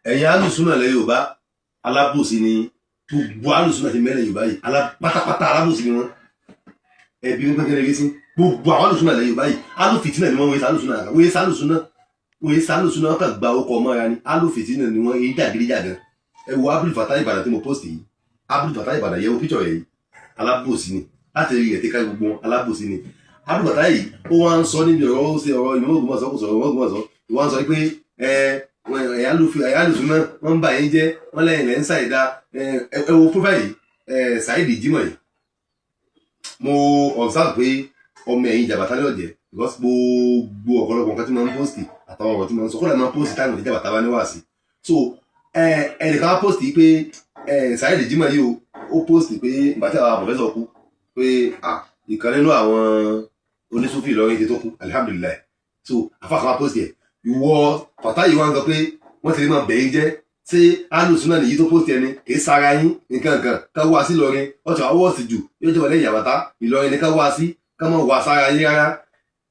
Ẹ̀yin alùsùnà lẹ Yorùbá, alábòsí ni gbogbo alùsùnà ti mẹ́lẹ̀ Yorùbá yìí. Pátápátá alábòsí ni wọ́n. Ẹbí wọn kékeré rí sí gbogbo àwọn alùsùnà lẹ Yorùbá yìí, alùfìtínà ni wọ́n. Wọ́n sálùsùnà, wọ́n sálùsùnà, wọ́n sálùsùnà, wọ́n kàn gba ọkọ̀ mọ́ra ni. Alùfìtínà ni wọ́n, yìí jàgídíjàgan. Ẹ wo Abdul Fatai Ìbàdàn tí mo post yìí, Abdul Fatai Ìbàdàn yẹ wo píṣọ̀ yìí, alábòsí ni láti rí ẹ̀tẹ́ká gbogbo wọn, alábòsí ni Abdul Fatai yìí. Ó wá ń sọ níbi ọ̀rọ̀, ó ṣe ọ̀rọ̀ ìmọ̀ Ògbómọ̀ṣọ́, kò sọ̀rọ̀ Ògbómọ̀ṣọ́. Ìwọ́n sọ pé ẹ ẹ̀yà alùsùn náà wọ́n ń bà yín jẹ́, wọ́n lẹ́yìn lẹ́ ń ṣàìdá. Ẹ wo profile yìí, Saheed Jimoh yìí, mo observe pé ọmọ ẹ̀yìn Jàbátá ní ọ̀jẹ̀, because gbogbo ọ̀pọ̀lọpọ̀ nǹkan tí mo ń post àtàwọn ọ̀rọ̀ tí mo ń sọ, kódà mo ń post táìmù tí Jàbátá bá ní wàásì. So ẹnìkan wá post pé Saheed Jimoh yìí o, ó post pé ìgbà tí àwọn professor kú pé ìkan nínú àwọn onísúfì Ìlọrin ti tó kú, alihamudulilayi. So afákan wá post yẹ, ìwọ Fatai wá ń sọ pé wọ́n ti lè máa bẹ̀yìn jẹ́. Ṣé alùsùnà nìyí tó post ẹni kì í sara yín nǹkan kan ká wá sí Ìlọrin? Wọ́n ti wá wọ́ọ̀sì jù, yóò jẹ́ wọlé Jàbátá Ìlọrin ni ká wá sí, ká má wá sára yín rárá.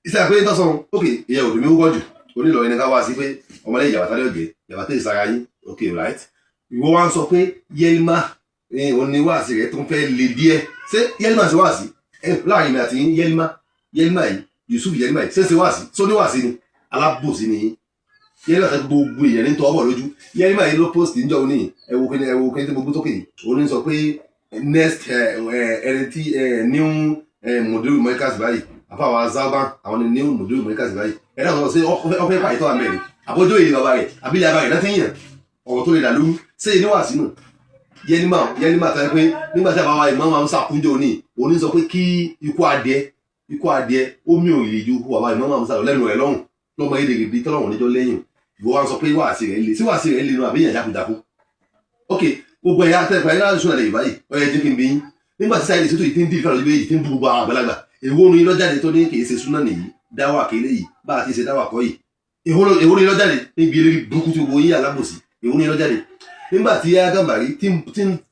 Iṣẹ́ àpéyé tó sọ, ok, ìyẹn òdùnmí wúkọ́ jù. Onílọrin ni ká wá sí pé ọmọlẹ́yìn Jàbátá ló jẹ́, Jàbátá ìsara yín, ok, right. Ìwọ wá ń sọ pé Yelima òun ni wáàsí rẹ̀ tó ń fẹ́ le díẹ̀. Ṣé Yelima ṣe wáàsí láàrin mi àti Yelima? Yelima yìí, Yusuf Yelima yìí, ṣé ṣe wáàsí? Só ní wáàsí ni? Alábòsí ni yín. Yelima tẹ gbogbo èèyàn ní tọwọ́ bọ̀ lójú. Yelima yìí ló post níjọ́ òní. Ẹ wo kíni, ẹ wo kíni tí gbogbo tókè yìí. Òní sọ pé next ẹni tí new mudiru Markaz báyìí, àfàwọn Zalban, àwọn ni new mudiru Markaz báyìí. Ẹ náà sọ sí ọfẹ pàyẹ tó wà mẹ́rin àbójó èyí bàbá rẹ̀ àbílẹ̀ bàbá rẹ̀ láti yàn ọ̀rọ̀ tó lè dà lóru. Ṣé ní wàásù nù? Yelima, Yelima tẹ́ pé nígbà tí àbáwá ìmọ̀ máa ń sàkúnjọ ní òní sọ pé kí ikú adìẹ, ikú adìẹ ó mi ò rí ju bàbá ìmọ̀ máa ń sàlọ̀ lẹ́nu rẹ̀ lọ́hùn lọ́mọ yìí lè rí tọ́lọ́hùn níjọ́ lẹ́yìn. Ìwọ wá ń sọ pé wàásì rẹ̀ le sí, wàásì rẹ̀ le nu àbíyàn jákujáku. Ok, gbogbo ẹ̀yà tẹ́ pẹ̀lú aláṣọ ilẹ̀ Yorùbá yìí, ó yẹ jẹ́ kí n bí yín. Nígbà tí Saheed Shittu yìí ti ń dì fẹ́ràn lójú méjì tí ń bú gbogbo àwọn àgbàlagbà, èwo ni lọ́jáde tó ní kì í ṣe súná nìyí, dáwà kélé yìí, bá a ti ṣe dáwà kọ́ yìí? Èwo ni lọ́jáde níbi eré burúkú tí gbogbo yín alábòsí? Èwo ni lọ́jáde nígbà tí Yahya Gambari tí ń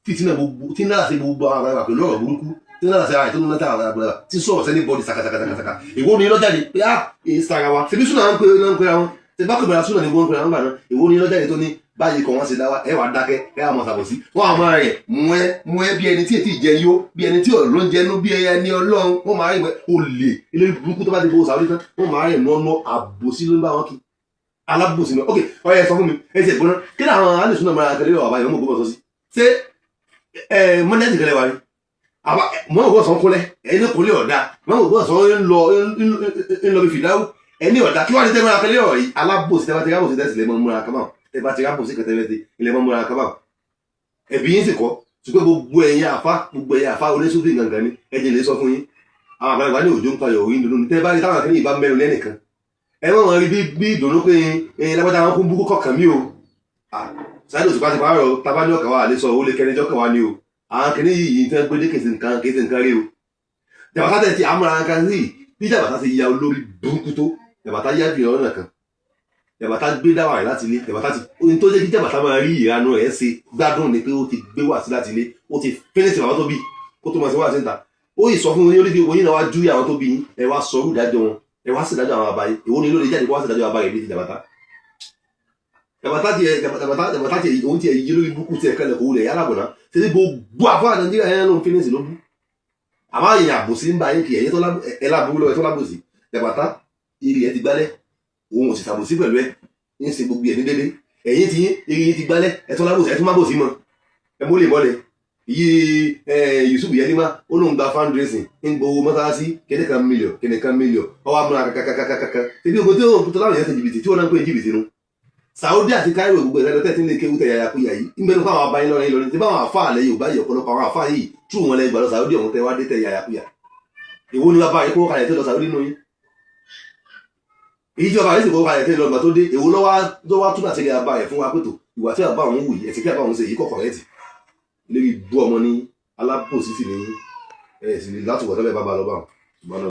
fìtínà gbogbo, tí ń náà sí gbogbo àwọn àgbàlagbà pẹ̀lú ọ̀rọ̀ burúkú, tí ń náà sí ara ẹ̀ tó ń náà sí àwọn àgbàlagbà, tí ń sọ̀rọ̀ sẹ́ni bọ́ọ̀dì sàkàsàkàsàkà? Èwo ni lọ́jáde pé á èyí sara wa ṣebí súnà ń pè ń pè àwọn ṣe bá pèbèrè súnà ní gbogbo ń pè àwọn gbà náà? Èwo ni lọ́jáde tó ní báyìí kọ̀ wọ́n ṣe dáwà? Ẹ wà dákẹ́, ẹ wà mọ̀ ṣàbòsí. Wọ́n àwọn ọmọ rẹ̀ mú ẹ mú ẹ bí ẹni tí ètí jẹ yó, bí ẹni tí ò ló ń jẹnu, bí ẹni Ọlọ́run. Wọ́n máa rí ìwé olè ilé burúkú tó bá ti fowó sàwọ́dí tán, wọ́n máa rí nọ́nà àbòsí ló ń bá wọn kí alábòsí náà. Ok, ọyẹ sọ fún mi, ẹ ti ẹ̀gbọ́n náà, kí ni àwọn alùsùn náà máa tẹ̀lé ọ̀bá ìmọ̀ ògbómọ̀ sọ sí? Ṣé ẹ mọ́nẹ́tì kẹlẹ́ wa ni àbá mọ́ ògbómọ̀ sọ ń kúnlẹ̀ ẹni kúnlẹ̀ ọ̀dà, mọ́ ògbómọ̀ sọ ń lọ ń lọ bí fìdáwù ẹni ọ̀dà, kí wọ́n ní tẹ́lẹ̀ tẹ́lẹ̀ ọ̀rọ̀ yìí? Alábòsí, tẹ́lẹ̀ tẹ́lẹ̀ rábòsí tẹ́sí lẹ́mọ̀ múra kábà, tẹ́lẹ̀ tí rábòsí kẹtẹ́lẹ́ ilẹ̀ mọ́ múra kábà. Ẹ̀bí yín sì kọ́, ṣùgbọ́n gbogbo ẹ̀yin àfa, gbogbo ẹ̀yin àfa oníṣòfin gangan ni ẹ̀jẹ̀ lè sọ fún yín. Àwọn àgbàlagbà ní òjò ń payọ̀ orí nínú tẹ́ bá rí táwọn akẹ́lẹ́ ìbá mẹ́rin lẹ́nìkan, ẹ wọ́n wọn rí bí ìdùnnú pé ẹ lágbádá wọn kún búkú kọ̀ọ̀kan mi o. Saheed Òṣùpá ti pààrọ̀ tábà ní ọkàn wa àlẹ́ sọ ó lè kẹrin jọ́kàn wa ni o. Àwọn kìnìún yìí tẹ́ gbé dé kèsì nǹkan, kèsì nǹkan rí o. Jàbátá tẹ̀ ti àmúra kan sí bí Jàbátá ti ya olórí burúkú tó, Jàbátá yá jù lọ́nà kan. Jàbátá gbé dáwà rẹ̀ láti ilé. Jàbátá ti ohun tó jẹ́ kí Jàbátá máa rí ìranu rẹ̀ ṣe gbádùn ni pé ó ti gbé wá sí láti ilé, ó ti fẹ́lẹ́sì bàbá tó bí kó tó máa ṣe wá sí níta. Ó yìí sọ fún yín orí oyin náà wá jú àwọn tó bí yín, ẹ wá sọ orú ìdájọ́ wọn, ẹ wá sí ìdájọ́ àwọn àbáyé. Èwo ni ló lè jáde kó wá sí ìdájọ́ àbáyé bíi ti Jàbátá? Jàbátá tiẹ̀, Jàbátá, Jàbátá tiẹ̀, òun tiẹ̀ yí lórí búkú tiẹ̀ kẹlẹ̀ kó wulẹ̀ yálà bọ̀nà ṣe ní gbogbo àfáà Nàìjíríà yẹn ló ń fínísì ló bú. Àmọ́ èèyàn àbòsí ń bá yín kì ẹ̀yìn tó láburú lọ́wọ́ ẹ̀ tó lábòsí. Jàbátá ire ẹ̀ ti gbálẹ̀, òun ò sì ṣàbòsí pẹ̀lú ẹ̀, ń ṣe gbogbo ẹ̀ ní dédé. Ẹ̀yìn tí ire yín ti gbálẹ̀, ẹ̀ tó lábòsí, ẹ̀ tó má bòsí mọ́, ẹ̀ mólè mọ́lẹ̀ yìí. Yusuf Yelima ó lóun gba fundraising, ń gbowó mọ́sálásí kẹ́nìkan mílíọ̀n kẹ́nìkan mílíọ̀n, ọwọ́ amúra kàkàkàkàkà. Ṣebí ogun tí ó tó láwọn èèyàn ṣe jìbìtì tí wọ́n náà ń pè ní jìbìtì nu Saudi àti Cairo, gbogbo ìdájọ́ tẹ̀ tí ń lè kéwú tẹ̀ yàyà kúyà yìí ń bẹnu fáwọn abayín lọ́rin lọ́rin tí báwọn àfa àlẹ́ Yorùbá yìí, ọ̀pọ̀lọpọ̀ àwọn àfa yìí tú wọn lẹ gbà lọ Saudi ọ̀hún tẹ wá dé tẹ̀ yàyà kúyà. Èwo ni bàbá yìí kó kalẹ̀ tó lọ Saudi nù yín? Èyí tí bàbá yìí sì kó kalẹ̀ tó lọ gbà tó dé, èwo lọ́wọ́ túnbà sí bàbá yẹn fún wa pẹ̀tọ̀ ìwà tí bàbá òun wù yìí, ẹ̀sìn tí bàbá òun ṣe yìí kọ̀kọ̀ rẹ̀ tì lórí bú ọmọ ní alábòsí sì ní ẹ̀ sì ní látùbọ̀ tẹ́lẹ̀ bàbá lọ́ba wọn.